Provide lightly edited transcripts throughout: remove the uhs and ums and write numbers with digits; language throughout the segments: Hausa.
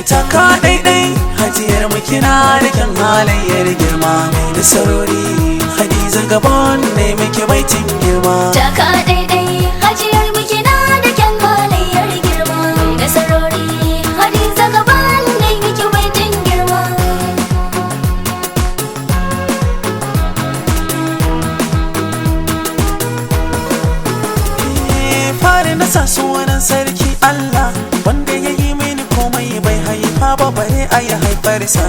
Taka daidai hajiyar mu kina da kyan halayyar girma mai nasarori Hadiza Gabon ne muke baitin girma. Taka daidai hajiyar mu kina da kyan halayyar girma mai nasarori Hadiza Gabon ne muke baitin girma. Fari na sa sunan sarki Allah wanda ya yi mini komai bai haifa ba bare a yi haifarsa.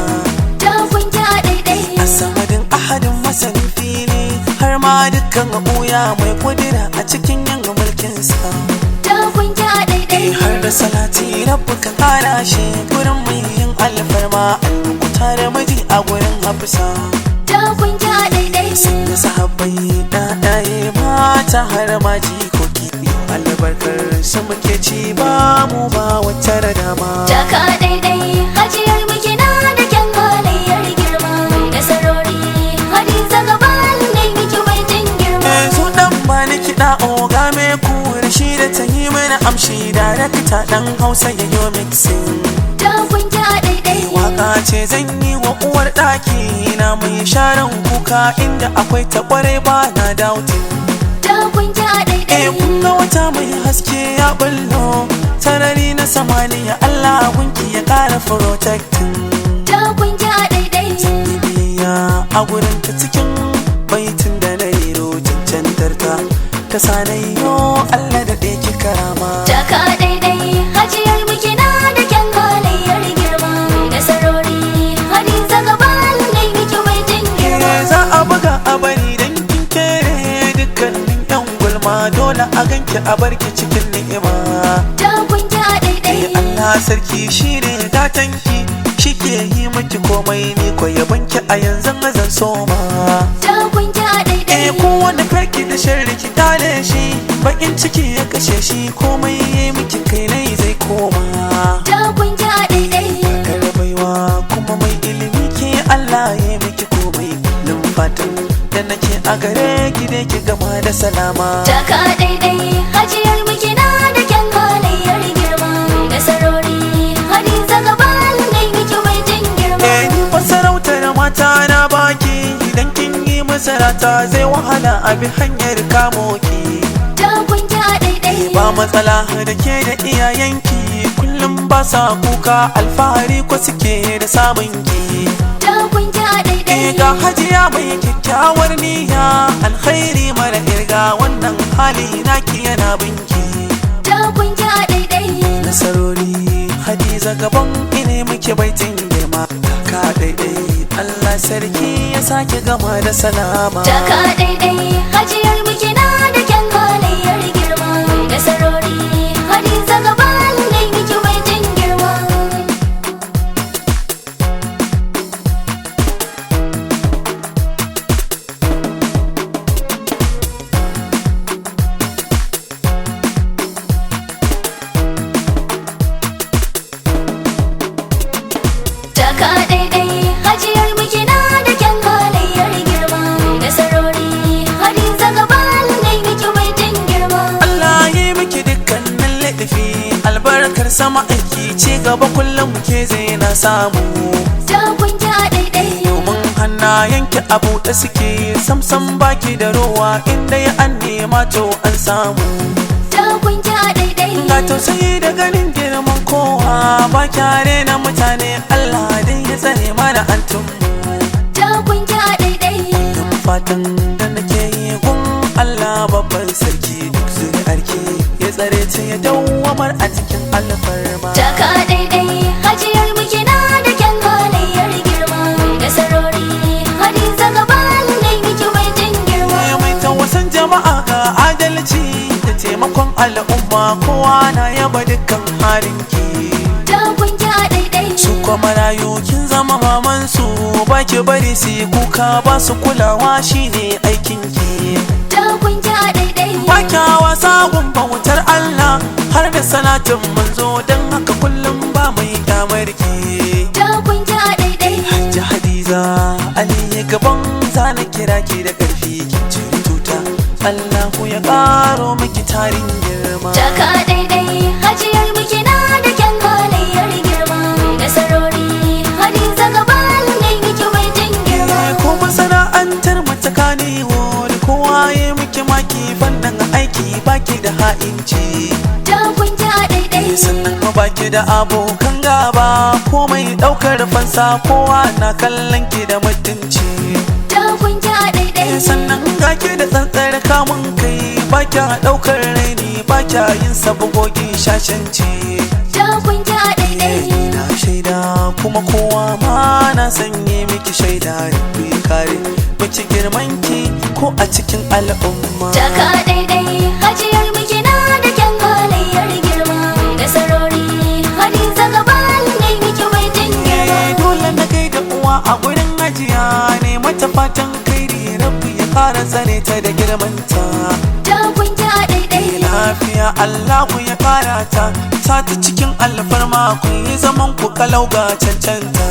Ta kunki a daidai A samadin ahadin masanin fili har ma dukkan ɓuya mai kudura a cikin yin mulkinsa. Ta kunki a daidai Har da salati rabu ka kara shi gurin mai yin alfarma alkuta da miji a gurin hafisa. Ta kunki a daidai Da sahabbai ɗaɗaye mata har ma jikoki albarkar su muke ci ba mu ba wata da dama. Taka daidai hajiyar mu kina da kyan halayyar girma mai nasarori Hadiza Gabon ne muke baitin girma. Yanzu dan ba ni kiɗa oga me kuri shi da ta yi mana amshi darakta dan Hausa ya yo mixing. Ta kunki a daidai Waka ce zan yi wa uwar ɗaki na mai sharan kuka inda akwai ta kwarai ba na doubting. Ta kunki a daidai Eh kun ga wata mai haske ya bullo sarari na samaniya Allah gunki ya ƙara protecting. Ta kunki a daidai Biya a gurin ta cikin baitin da na rero cancantar ta ta sanayyo Allah da ɗaya ki karama. Taka daidai hajiyar mu kina da kyan halayyar girma mai nasarori Hadiza Gabon ne muke baitin girma. Za a buga a bari don kin kere dukkanin yan gulma dole a ganki a barki cikin ni'ima. Ta kunki a daidai Allah sarki shi ne gatanki shi ke yi miki komai ni ko yabanki a yanzu zan soma. Ta kunki a daidai Eh kowane farki da sharri ki kale shi bakin ciki ya kashe shi komai ya miki kai nai zai koma. Ta kunki a daidai Kar baiwa kuma mai ilimi ke Allah ya miki komai numfatan da nake a gare ki dai ki gama da salama. Taka daidai hajiyar mu kina da kyan halayyar girma mai nasarori Hadiza Gabon ne muke baitin girma. Eh ni fa sarautar mata na baki idan kin yi masarata zai wahala a bi hanyar kamo ki. Ta kunki a daidai Ba matsala da ke da iyayenki kullum ba sa kuka alfahari ko suke da samun ki. Ta kunki a daidai Eh ga hajiya mai kyakkyawar niyya alkhairi mara irga wannan hali naki yana binki. Ta kunki a daidai Nasarori Hadiza Gabon ine muke baitin girma ka daidai Allah sarki ya sake gama da salama. Taka daidai hajiyar mu kina da kyan halayyar girma mai nasarori Hadiza Gabon ne muke baitin girma. Taka daidai hajiyar mu kina da kyan halayyar girma mai nasarori Hadiza Gabon ne muke baitin girma. Allah yi miki dukkanin laifi albarkar sama aiki ci gaba kullum ke zai na samu. Ta kunki a daidai Domin hannayenki a buɗe suke samsam baki da rowa inda ya an nema to an samu. Ta kunki a daidai Ga tausayi da ganin girman kowa ba kyare na mutane Allah dai ya tsare mana antum. Ta kunki a daidai Duk fatan da nake yi gun Allah babban sarki duk zuri'arki ya tsare ta ya dawwamar a cikin alfarma. Taka daidai hajiyar mu kina da kyan halayyar girma mai nasarori Hadiza Gabon ne muke baitin girma. Mai tawasan jama'a ga adalci da taimakon al'umma kowa na yaba dukkan halinki. Ta kunki a daidai Su kuma marayu kin zama mamansu ba ki bari su yi kuka ba su kulawa shine aikinki. Ta kunki a daidai Ba kya wasa gun bautar Allah har da salatin manzo don haka kullum ba mai kyamar ki. Ta kunki a daidai Hajji Hadiza Ali gaban zana kira ki da ƙarfi kin cire tuta Allahu ya ƙaro miki tarin girma. Taka daidai hajiyar mu kina da kyan halayyar girma. Baki da abokan gaba komai daukar fansa, kowa na kallon ki da mutunci. Takun ki a daidai. Sannan ga ki da tsantsar kamun kai, ba kya daukar raini, ba kya yin sabgogi shashanci. Takun ki a daidai. Na shaida kuma kowa ma na sanye miki shaida, ku kare miki girman ki ko a cikin al'umma. Taka daidai, hajiyar miki na da kyan halayyar girma. Nasarori, Hadiza gaban ne miki baitin girma. Dole na gaida uwa a gurin ajiya, ne mata fatan kairi, rabbi ya kara tsare ta da girmanta. Takun ki a daidai. Lafiya Allahu ya kara ta, ta ta cikin alfarma, ku yi zaman ku kalau ga cancanta.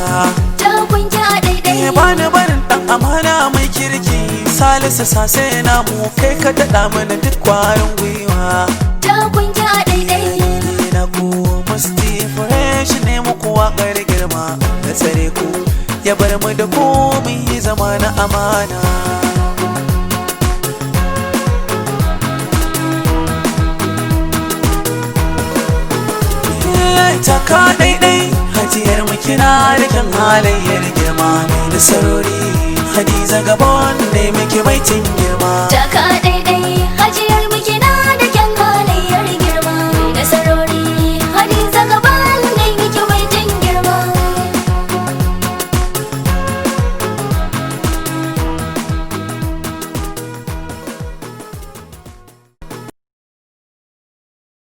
Takun ki a daidai. Bani barin dan amana mai kirki, Salisu sase na mu, kai ka daɗa mana duk kwarin gwiwa. Takun ki a daidai. Ni na ku Musti Fresh ne muku waƙar girma, da tsare ku ya bar mu da ku mun yi zama na amana. Taka daidai, hajiyar mu kina da kyan halayyar girma, mai nasarori, Hadiza Gabon ne muke baitin girma. Taka